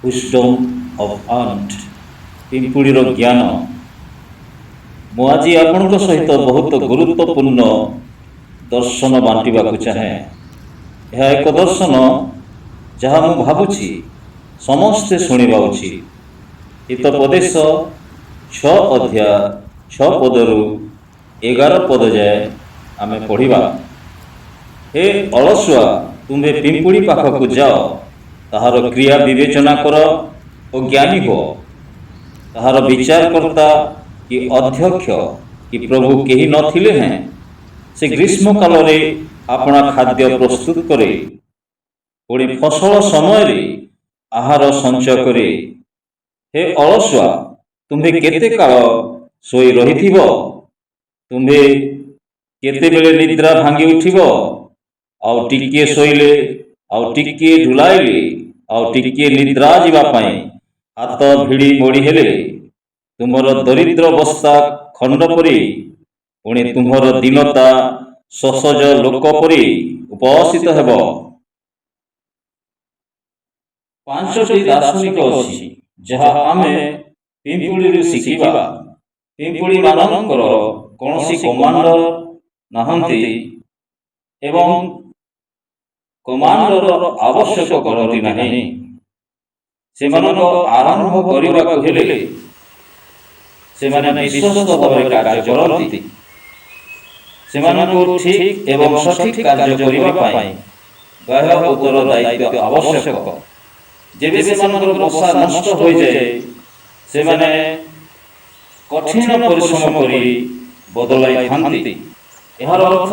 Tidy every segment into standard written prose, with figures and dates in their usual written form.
Wisdom of Ant, ପିମ୍ପୁଡ଼ିର ଜ୍ଞାନ। ମୁଁ ଆଜି ଆପଣଙ୍କ ସହିତ ବହୁତ ଗୁରୁତ୍ୱପୂର୍ଣ୍ଣ ଦର୍ଶନ ବାଣ୍ଟିବାକୁ ଚାହେଁ। ଏହା ଏକ ଦର୍ଶନ ଯାହା ମୁଁ ଭାବୁଛି ସମସ୍ତେ ଶୁଣିବା ଉଚିତ। ହିତୋପଦେଶ 6 ଅଧ୍ୟାୟ 6 ପଦରୁ 11 ପଦ ଯାଏ ଆମେ ପଢ଼ିବା। ହେ ଅଳସୁଆ, ତୁମ୍ଭେ ପିମ୍ପୁଡ଼ି ପାଖକୁ ଯାଅ। ତାହାର କ୍ରିୟା ବିବେଚନା କର ଓ ଜ୍ଞାନୀ ହୁଅ। ତାହାର ବିଚାରକର୍ତ୍ତା କି ଅଧ୍ୟକ୍ଷ କି ପ୍ରଭୁ କେହି ନଥିଲେ ହେଁ ସେ ଗ୍ରୀଷ୍ମ କାଳରେ ଆପଣା ଖାଦ୍ୟ ପ୍ରସ୍ତୁତ କରେ, ପୁଣି ଫସଲ ସମୟରେ ଆହାର ସଞ୍ଚୟ କରେ। ହେ ଅଳସୁଆ, ତୁମ୍ଭେ କେତେ କାଳ ଶୋଇ ରହିଥିବ? ତୁମ୍ଭେ କେତେବେଳେ ନିଦ୍ରା ଭାଙ୍ଗି ଉଠିବ? ଆଉ ଟିକିଏ ଶୋଇଲେ, ଆଉ ଟିକିଏ ଢୁଳାଇଲେ, ଆଉ ଟିକିଏ ନିଦ୍ରା ଯିବା ପାଇଁ ହାତ ଭିଡ଼ି ମୋଡ଼ି ହେଲେ, ତୁମର ଦରିଦ୍ର ଅବସ୍ଥା ଖଣ୍ଡ ପରି, ପୁଣି ତୁମ୍ଭର ଦୀନତା ଶଷଜ ଲୋକ ପରି ଉପସ୍ଥିତ ହେବ। ପାଞ୍ଚଟି ଦାର୍ଶନିକ ଅଛି ଯାହା ଆମେ ପିମ୍ପୁଡ଼ିରୁ ଶିଖିବା। ପିମ୍ପୁଡ଼ିମାନଙ୍କର କୌଣସି କମାଣ୍ଡର ନାହାନ୍ତି ଏବଂ କମାଣ୍ଡର ଆବଶ୍ୟକ କରନ୍ତି ନାହିଁ। ସେମାନଙ୍କ ଆରମ୍ଭ କରିବାକୁ ହେଲେ ସେମାନେ ବିଶ୍ୱସ୍ତ ଭାବରେ କାର୍ଯ୍ୟ କରନ୍ତି। ସେମାନଙ୍କୁ ଠିକ୍ ଏବଂ ସଠିକ୍ କାର୍ଯ୍ୟ କରିବା ପାଇଁ ବାହ୍ୟ ଉତ୍ତରଦାୟିତ୍ୱ ଆବଶ୍ୟକ। ଯେବେ ସେମାନଙ୍କର ବସା ନଷ୍ଟ ହୋଇଯାଏ, ସେମାନେ କଠିନ ପରିଶ୍ରମ କରି ବଦଳାଇଥାନ୍ତି। ଏହାର ଅର୍ଥ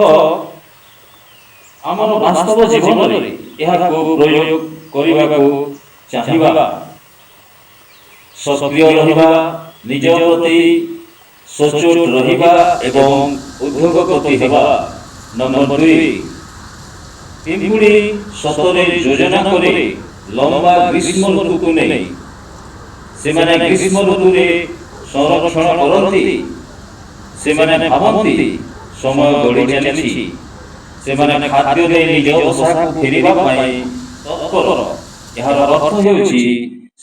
ଆମର ବାସ୍ତବ ଜୀବନରେ ଏହାକୁ ପ୍ରୟୋଗ କରିବାକୁ ଚାହିଁବା, ସକ୍ରିୟ ରହିବା, ନିଜ ପ୍ରତି ସଚୋଟ ରହିବା ଏବଂ ଉଦ୍ୟୋଗପତି ହେବା। ନମ୍ବର 2, ପିମ୍ପୁଡ଼ି ସତରେ ଯୋଜନା କରେ ଲମ୍ବା ଗ୍ରୀଷ୍ମ ଋତୁକୁ ନେଇ। ସେମାନେ ଗ୍ରୀଷ୍ମ ଋତୁରେ ସଂରକ୍ଷଣ କରନ୍ତି। ସେମାନେ ଭାବନ୍ତି ସମୟ ଗଡ଼ି ଚାଲିଛି। ସେମାନେ ଖାଦ୍ୟ ନେଇ ନିଜ ବସାକୁ ଫେରିବା ପାଇଁ ତତ୍ପର। ଏହାର ଅର୍ଥ ହେଉଛି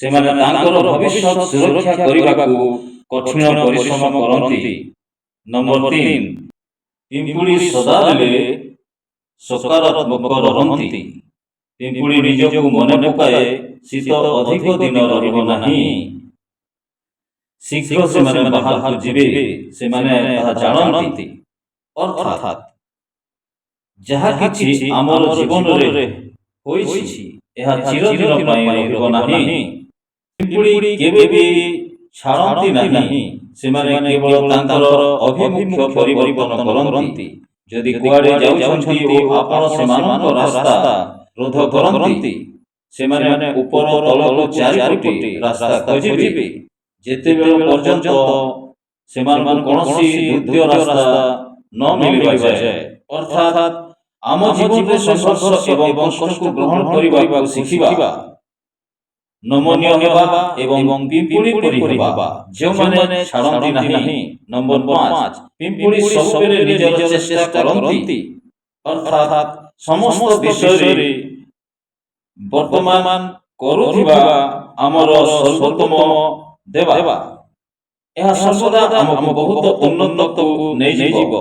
ସେମାନେ ତାଙ୍କର ଭବିଷ୍ୟତ ସୁରକ୍ଷା କରିବାକୁ କଠିନ ପରିଶ୍ରମ କରନ୍ତି। ନମ୍ବର 3, ପିମ୍ପୁଡ଼ି ସଦାବେଳେ ସକାରାତ୍ମକ ରହନ୍ତି। ପିମ୍ପୁଡ଼ି ନିଜକୁ ମନେ ପକାଏ, ଶୀତ ଅଧିକ ଦିନ ରହିବ ନାହିଁ। ଶୀଘ୍ର ସେମାନେ ବାହାରକୁ ଯିବେ। ସେମାନେ ତାହା ଜାଣନ୍ତି। ଅର୍ଥାତ୍ ଯାହା କିଛି ଆମର ଜୀବନରେ ହୋଇଛି, ଏହା ଚିରଦିନ ପାଇଁ ରହିବ ନାହିଁ। ପିମ୍ପୁଡ଼ି କେବେ ବି ଛାଡ଼ନ୍ତି ନାହିଁ। ସେମାନେ କେବଳ ତାଙ୍କର ଆଭିମୁଖ୍ୟ ପରିବର୍ତ୍ତନ କରନ୍ତି। ଯଦି କୁଆଡ଼େ ଯାଉଛନ୍ତି ଓ ଆପଣ ସେମାନଙ୍କ ରାସ୍ତା ରୋଧ କରନ୍ତି, ସେମାନେ ଉପର ତଳକୁ ଚାରିପଟେ ରାସ୍ତା ଖୋଜିବେ, ଯେତେବେଳ ପର୍ଯ୍ୟନ୍ତ ସେମାନଙ୍କୁ କୌଣସି ଦ୍ୱିତୀୟ ରାସ୍ତା ନ ମିଳିବା ଯାଏ। ଅର୍ଥାତ୍ ଆମ ଜୀବନରେ ସଂଘର୍ଷ ଏବଂ କଷ୍ଟକୁ ଗ୍ରହଣ କରିବାକୁ ଶିଖିବା, ନମନୀୟ ହେବା ଏବଂ ପିମ୍ପୁଡ଼ି ପରି ହେବା, ଯେଉଁମାନେ ଛାଡ଼ନ୍ତି ନାହିଁ। ନମ୍ବର 5, ପିମ୍ପୁଡ଼ି ସବୁବେଳେ ନିଜର ଚେଷ୍ଟା କରନ୍ତି। ଅର୍ଥାତ୍ ସମସ୍ତ ବିଷୟରେ ବର୍ତ୍ତମାନ କରୁଥିବା ଆମର ସର୍ବୋତ୍ତମ ଦେବା। ଏହା ସର୍ବଦା ଆମକୁ ବହୁତ ଉନ୍ନତକୁ ନେଇଯିବ,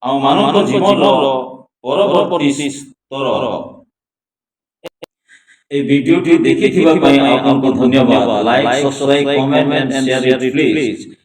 ଆମମାନଙ୍କ ଜୀବନର ପରବର୍ତ୍ତୀ ସ୍ତର। এই ଭିଡିଓଟି ଦେଖିଥିବା ପାଇଁ ଆପଣଙ୍କୁ ଧନ୍ୟବାଦ। Like, subscribe, comment and share it, please.